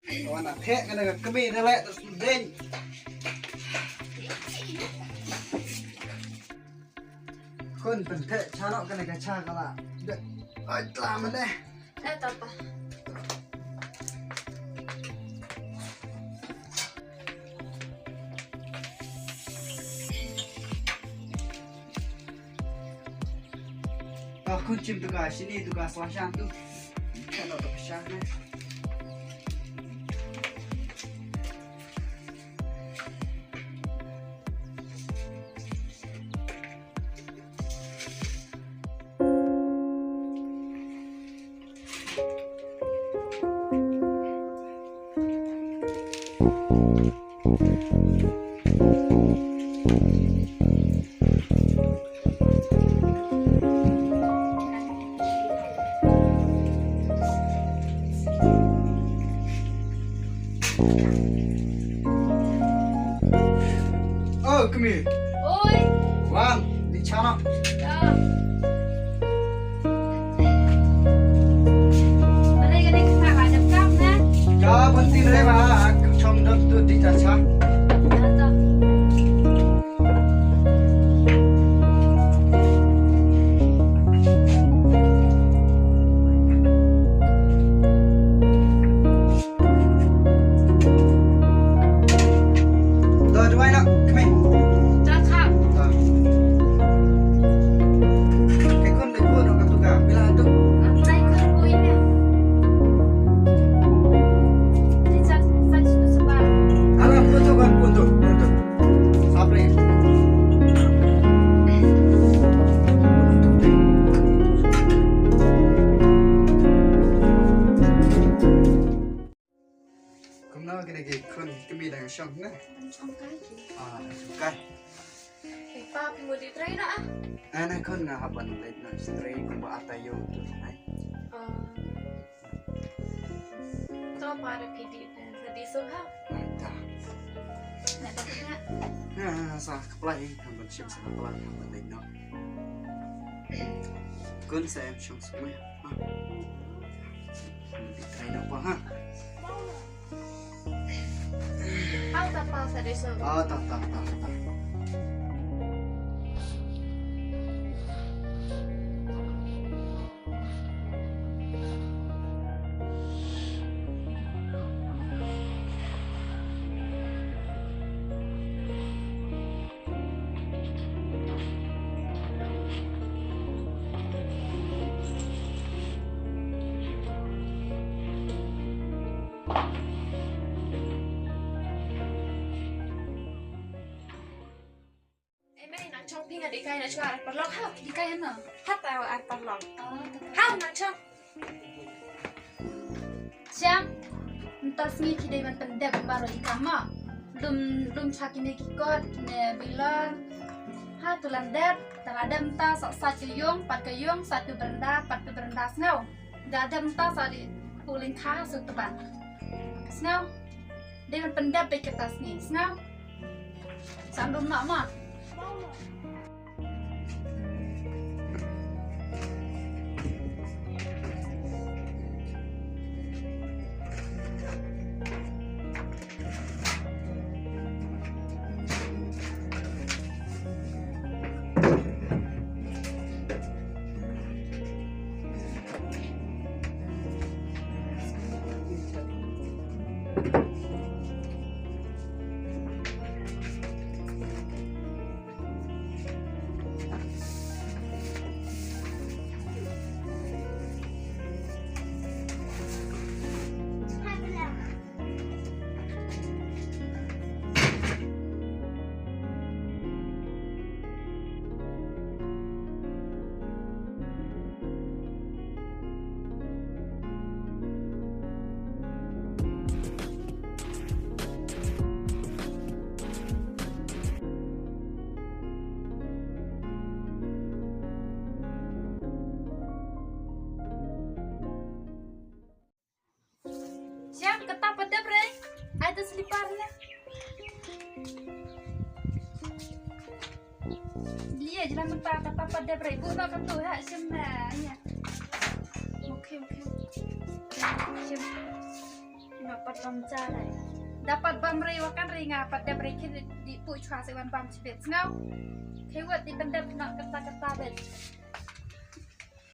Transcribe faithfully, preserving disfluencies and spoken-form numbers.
Wan na theh kane ka kmie da leh da sdeng. Khun, pyntheh cha noh kane ka cha ka la. Ai tla mane. Eh, ta pa. Ah, khun, chim tu ka shini tu ka sla shan tu. Ka la tu ka shan ne. Oh, kmie. Oi. Wan, di chana. Ya. Balei ka dei ka sa ka jam kam na? Ka ban tin re ba, ka chong dot tu di ta cha. Ya, to. To, duwai noh, kmie. To, kham. To. Kmie khun, dei khun, ka tu ka. Pila tu? Dei khun, khun ine. Dei sak, sak susu ba. Alah, khun tu, khun tu, khun tu. Sapre. Kumno kine ki khun, kmie dang shong ne? Dang shong kai ki. Ah, dang shong kai. Ki pa, phi mut leit trei noh ah? Ana khun, nga hap ban leit noh trei kumba ata ïoh tu nai. Oh. To pa, da phi dih, eh, sa dih suk ha. Ai ta. Nga dang na. Nga sa kplai, hap ban shim sa kplai, hap ban leit noh. Khun, sa ïa shong suk mai. Ha. Leit trei noh pa ha. Hau ta pa, sa dih suk. Ah, ta, ta, ta, ta. Ei mei, nang chong phi, nga dei kai na shuwa ar parlok ha, dei kai hano. Hat ar parlok. Ha, nang chong. Siang, mynta sngi ki dei ban pyndep baroh i kam mo. Lum, lum cha kine ki kot, kine bilor. Ha, to lan dep, te la dep mynta sa, sa ka yung, pat ka yung, sa tu beranda, pat tu beranda sngew. Da dep mynta sa dei pulin kha sa tu ban. Sngew. Dei ban pyndep bad kita sngi, sngew. Sa lum noh mo. Siang, kata pat dep re. Ai ta slipar ne. Lia jela mynta, kata pat dep re. Bu ba katu ha, sim na, ya. Okay, okay. Sim. Nga pat bam ja dei. Da pat bam rei wa kan rei nga pat dep rei khin di pu chwa se wan bam chibet sngaw. Khewat di pendep na kata kata bet.